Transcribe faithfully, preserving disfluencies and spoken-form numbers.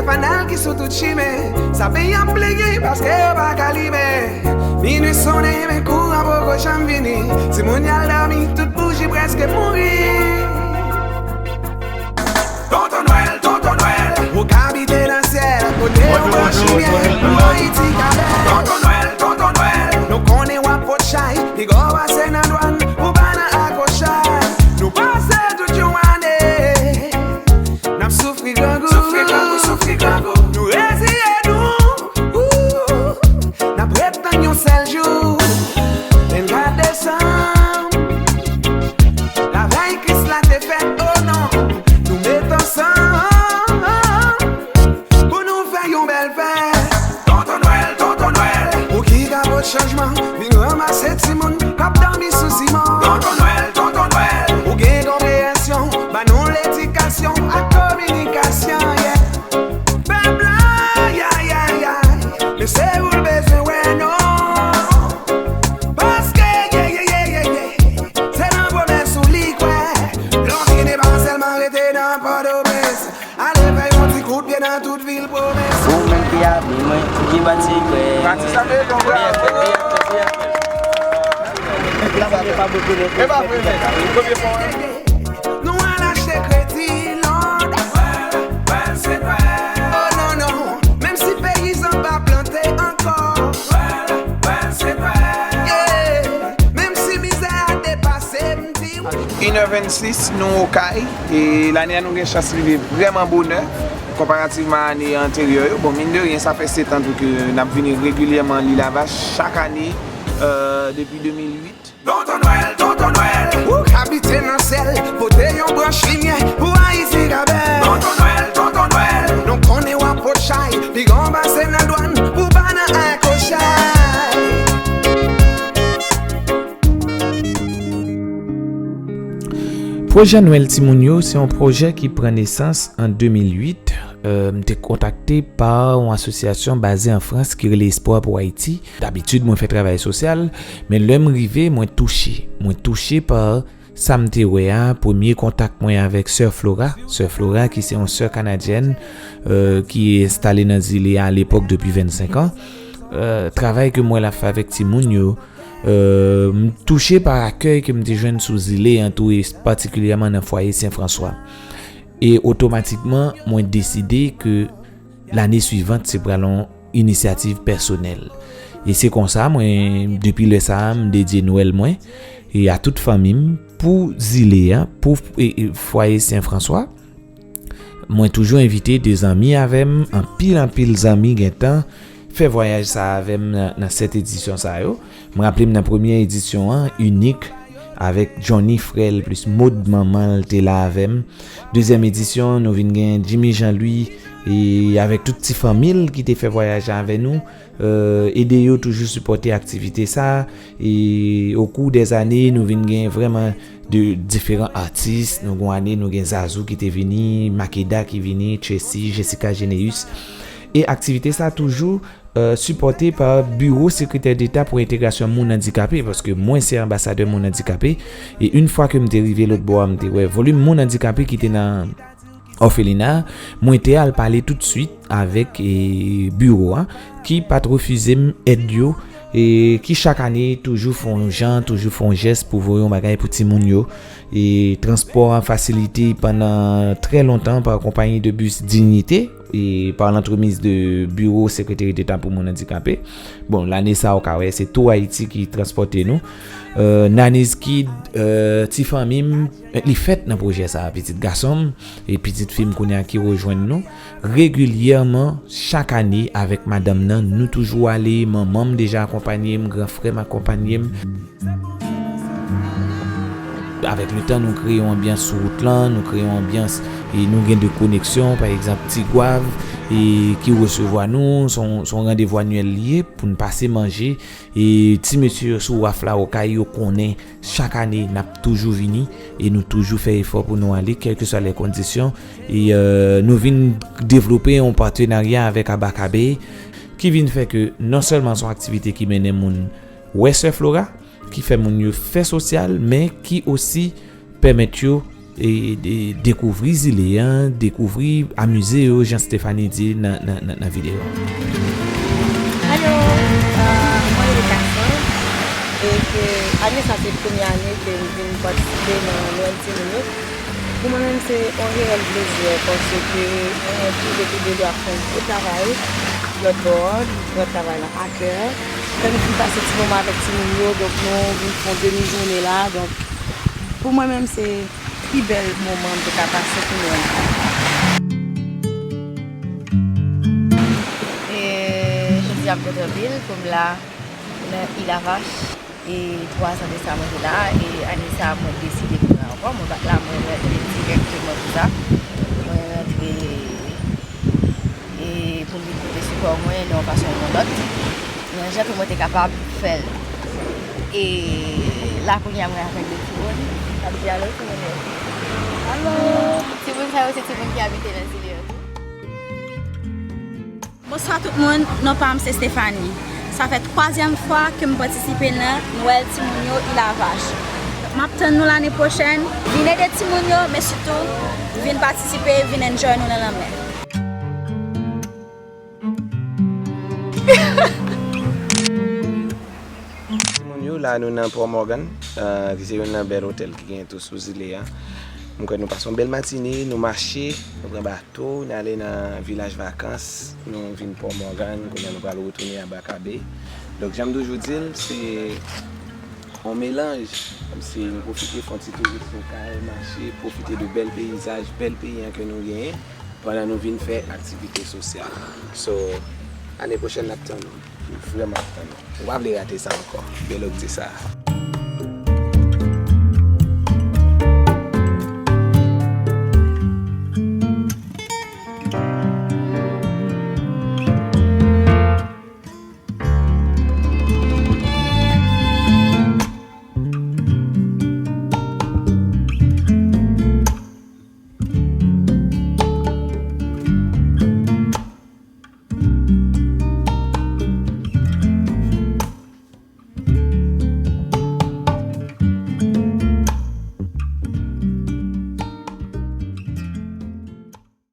Fanal ki sou tout chimen, sapen y ap plenyen paske yo pa ka limen. Minui sonnen, men kouran poko janm vini. Timoun y al dòmi, tout bouji prèske mouri. Tonton Nwèl, Tonton Nwèl, ou k abite nan syèl, pote yon branch limyè pou Ayiti ka bèl. Tonton Nwèl, Tonton Nwèl, nou konnen w ap pot chay, piga w pase nan dwàn, ou pa nan akochay. Nou pase tout yon ane n ap soufri grangou, soufri grangou, soufri grangou. Nou reziye nou, ou, n ap ret tann yon sèl jou, vennkat desanm. Lavèy Kris la te fèt, o non, nou met ansanm pou nou fè yon bèl fèt. Tonton Nwèl, Tonton Nwèl, ou ki ka pot chanjman, vin ranmase timoun k ap dòmi sou siman. Tonton Nwèl, Tonton Nwèl, ou gen konpreyasyon, ba nou ledikasyon ak kominikasyon, yeah. Pèp la, yay, yay, yay, men se ou l bezwen wè, non. Paske, yeah, yeah, yeah, yeah, yeah, se nan pwomès ou li kwè. Lòt ki ne pa sèlman rete nan Pòtoprens. Ale fè yon ti kout pye nan tout vil pwovens. Ou menm ki abi mwen, ki bati kwè. Bati sa mezon, bravo. Byen fèt, byen fèt, byen fèt. E pa vre, men. Premye fwa, wi. Nou al achte kredi, Lòd. Oh non, non. Menm si peyizan pa plante ankò. Yeah. Menm si mizè a depase m, di w. Inè vennsis, nou Okay. E lane a, nou gen chans rive vrèman bonè, konparativman a ane anteryè yo. Bon, mine de rien, sa fè sèt an tou ke n ap vini regilyèman Lil Avach chak ane, euh, depi de mil uit. Tonton Nwèl, Tonton Nwèl, ou k abite nan syèl, pote yon branch limyè pou Ayiti ka bèl. Tonton Nwèl, Tonton Nwèl, nou konnen w ap pot chay, piga w pase nan dwàn, ou pa nan akochay. Pwojè Nwèl Timoun yo se yon pwojè ki pran nesans an de mil uit. Euh, m te kontakte pa yon asosyasyon baze an Frans ki rele Espwa pou Ayiti. Dabitid, mwen fè travay sosyal, men lè m rive, mwen touche. Mwen touche pa sa m te wè a, premye kontak mwen avèk Sè Flora. Sè Flora, ki se yon sè kanadyèn, euh, ki enstale nan zile a alepòk depi vennsenk an. Euh, travay ke m wè l ap fè avèk timoun yo, euh, m touche pa akèy ke m te jwenn sou zile an tou, e patikilyèman nan fwaye Sen Franswa. E otomatikman, mwen deside ke lane swivan, se pral yon inisyativ pèsonèl. E se konsa, mwen, depi lè sa a, m dedye Nwèl mwen e a tout fanmi m pou zile a, pou, e, e, fwaye Sen Franswa. Mwen toujou envite de zanmi avè m, anpil, anpil zanmi gentan fè vwayaj sa avè m nan, nan sèt edisyon sa yo. M raple m nan premyè edisyon an, inik, avèk Johnny Frèl plis Maud, manman l te la avè m. Dezyèm edisyon, nou vin gen Jimmy Jean Louis, e avèk tout ti fanmi l ki te fè vwayaj la avè nou, euh, ede yo toujou sipòte aktivite sa. E o kou dè zane, nou vin gen vrèman de diferan atis. Nou gen ane, nou gen Zazou ki te vini, Makeda ki vini, Chessy, Jessica Généus. E aktivite sa toujou, euh, sipòte pa Biwo Sekretè Deta pou Entegrasyon Moun Andikape, paske mwen se anbasadè moun andikape. E yon fwa ke m te rive lòt bò a, m te wè volim moun andikape ki te nan òfelina, mwen te al pale toutswit avèk, e, biwo a, ki pa t refize m èd yo, e ki chak ane toujou fè yon jan, toujou fè yon jès pou voye yon bagay pou timoun yo. E transpò a fasilite pandan trè lontan pa konpayi de bis Dignité, e pa lantrepriz de Biwo Sekreteri Deta pou Moun Andikape. Bon, lane sa a, ou ka wè, se Tou Ayiti ki transpòte nou. Euh, Nanny's Kid, euh, ti fanmi m, li fèt nan pwojè sa a, pitit gason m, e pitit fi m kounye a ki rejwenn nou. Regilyèman, chak ane, avèk madanm nan, nou toujou ale, manman m deja akonpanye m, gran frè m akonpanye m. Avèk letan, nou kreye yon anbyans sou wout lan, nou kreye yon anbyans, e nou gen de koneksyon, pa egzanp, Ti Gwav, e ki resevwa nou, se yon, se yon randevou anyèl li ye, pou n pase manje, e ti mesye yo sou waf la, Okay, yo konnen chak ane, n ap toujou vini, e nou toujou fè efò pou nou ale, kèlkeswa lè kondisyon. E, euh, nou vin devlope yon patenarya avèk Abakabe, ki vin fè ke non sèlman se yon aktivite ki mennen moun wè Sè Flora, ki fè moun yo fè sosyal, men ki osi pèmèt yo E, de, dekouvri zile an, dekouvri, amize yo, jan Stephanie di nan, nan, nan, nan videyo a. Alo, euh, mwen rele Kasan e ke ane sa se premye ane ke m vin patisipe nan Nwèl timoun yo. Pou mwen menm se yon reyèl plezi paske mwen toujou tou de lwa fè yon gwo travay lòt bò, lòt travay la akè. Fè nou vin pase ti moman avèk timoun yo, donk nou vin fè yon demi jounen la, donk pou mwen menm se pi bèl moman m te ka pase pou mwen. E jodi a m kontan anpil pou m la nan Ilavach. E twa zan de sa mwen te la, e ane sa a mwen deside pou mwen ankò. Mwen pa t la, mwen rantre dirèkteman pou sa. Mwen rantre e pou m vin pote sipò mwen nan yon fason ou yon lòt, nan jan ke mwen te kapab fè l. E la kounye a mwen avèk de timoun, m ap di alo timoun yo. Alo! Timoun sa yo se timoun ki abite nan zile yo tou. Bonswa tout moun, non pa m se Stephanie. Sa fè twazyèm fwa ke m patisipe nan Nwèl timoun yo Ilavach. M ap tann nou lane pwochèn. Vin ede timoun yo, men sitou vin patisipe, vin enjoy nou nan lanmè. Timoun yo, la nou nan Port Morgan, ki se youn nan bèl otèl ki genyen tou sou zile a. M kwè nou pase yon bèl matine, nou mache, nou pran bato, nou ale nan vilaj vakans, nou vin Port Morgan, kounye a nou pral retounen a Back Bay. Donk, jan m toujou di l, se yon melanj. Kòmsi nou pwofite fè yon ti touris lokal, mache, pwofite de bèl peyizaj, bèl peyi an ke nou genyen, pandan nou vin fè aktivite sosyal. So, ane pwochèn n ap tann nou. M vrèman ap tann nou. Ou pa vle rate sa ankò. Bèl ogdi sa a.